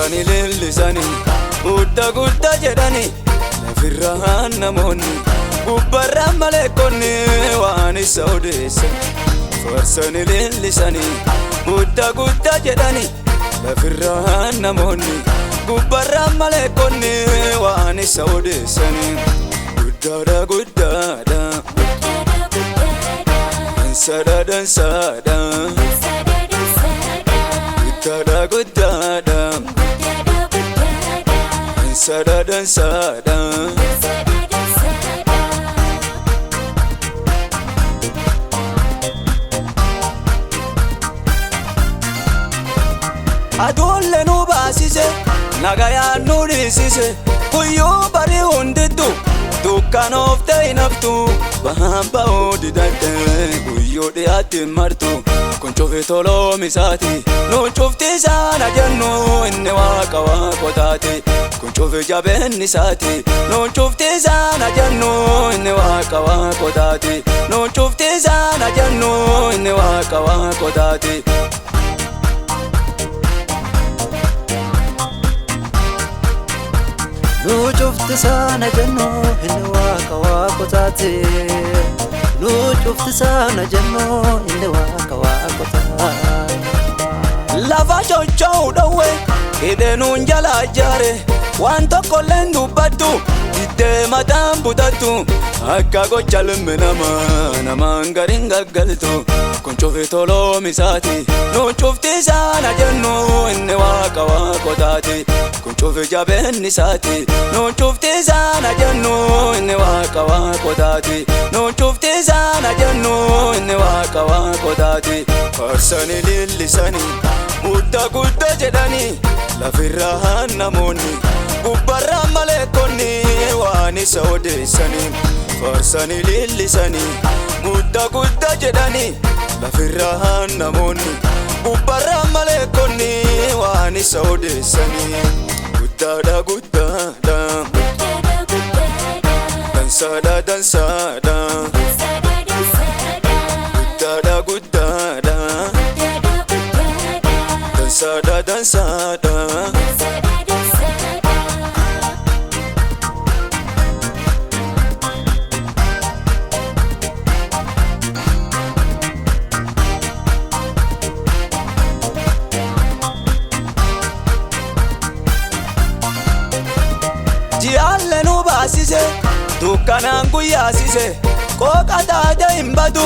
Faarsanii leellisanii guddaa guddaa jedhanii lafirraan namoonni gubbarraan maleekonni waan isa odeessan. Faarsanii leellisanii guddaa guddaa jedhanii lafirraan namoonni gubbarraan maleekonni waan isa odeessanii. Guddaadha guddaadha dansaadha dansaadha guddaadha guddaadha dansaadha dansaadha. Aduun nu baasise nagayaan nu dhiisise guyyuu barii hundittu dukkanoof ta'e naftu bahaan ba'uu didatte guyyuu dhiyaatti martu kun cufi toloomisaati nu cufti isaana jennu inni waaqa waaqotaati kun cufi jabeenni isaati nu cufti isaana jennu inni waaqa waaqotaati nu cufti isaana jennu inni waaqa waaqotaati. Nu cufti sana jennu inni waaqa waaqotaati. Nu cufti sana jennu inni waaqa waaqotaati. Lafa socho'uu dhowwe hidheenuun jala ijaare waan tokkollee hin dubbattu diddee mataan butattu akka gocha ilmi namaa namaan gariin gaggaltu kun cufi toloomisaati nu cufti isaana jennu inni waaqa waaqotaati kun cufi jabeenni isaati nu cufti isaana jennu inni waaqa waaqotaati nu cufti isaana jennu inni waaqa waaqotaati. Faarsanii leellisanii guddaa guddaa jedhanii lafirraan namoonni gubbarraan maleekonni waan isa odeessanii. Faarsanii leellisanii guddaa guddaa jedhanii lafirraan namoonni gubbarraan maleekonni waan isa odeessanii. Guddaadha guddaadha dansaadha dansaadha guddaadha guddaadha dansaadha dansaadha. Ji'aalle nu baasise dukkanaan guyyaasise qooqa taate hin badu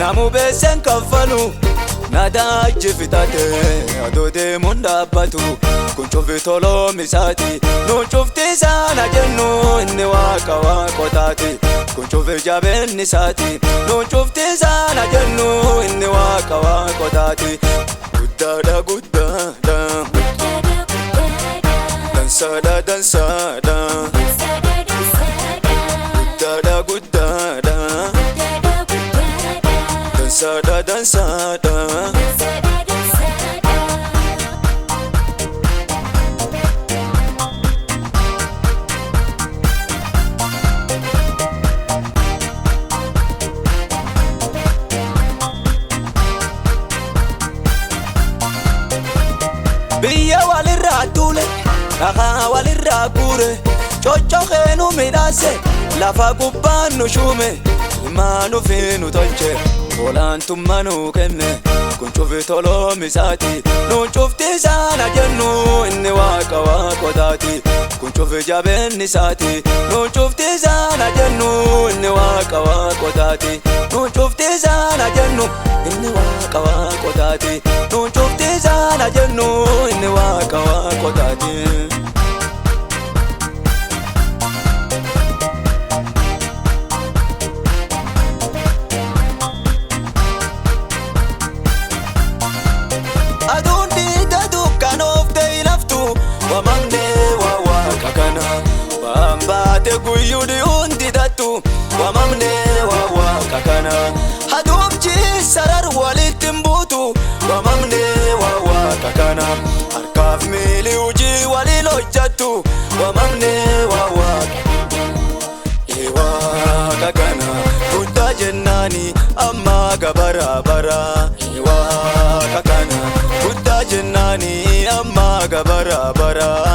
namu beessen kaffalu nadaachi fixate adoo deemuun dhaabbatu kun cufi toloomisaati nu cufti isaana jennu inni waaqa waaqotaati kun cufi jabeenni isaati nu cufti isaana jennu inni waaqa waaqotaati. Guddaadha guddaadha dansaadha dansaadha guddaadha guddaadha dansaadha dansaadha. Biyya walirraa tuule dhagaa walirraa guure coccooqee nu midhaase lafa gubbaan nu shuume ilmaan ufii nu tolche olaantummaa nu kenne kun cufi toloomisaati nu cufti isaana jennu inni waaqa waaqotaati kun cufi jabeenni isaati nu cufti isaana jennu inni waaqa waaqotaati nu cufti isaana jennu inni waaqa waaqotaati nu cufti isaana jennu inni waaqa waaqotaati. Aduun dhiiga dukkanoof ta'e laftu waamamnee waa waaqa kana waan baate guyyuu dhi'uun didattu waamamnee waa waaqa kana aduun sarar walitti hin buutu waamamnee waa waaqa kana harkaaf miili hojii waliin hojjattu waamamnee waa waaqa waaqa kana guddaa jennaani amma gabara bara waaqa kana guddaa. Jennaani amma gabara bara.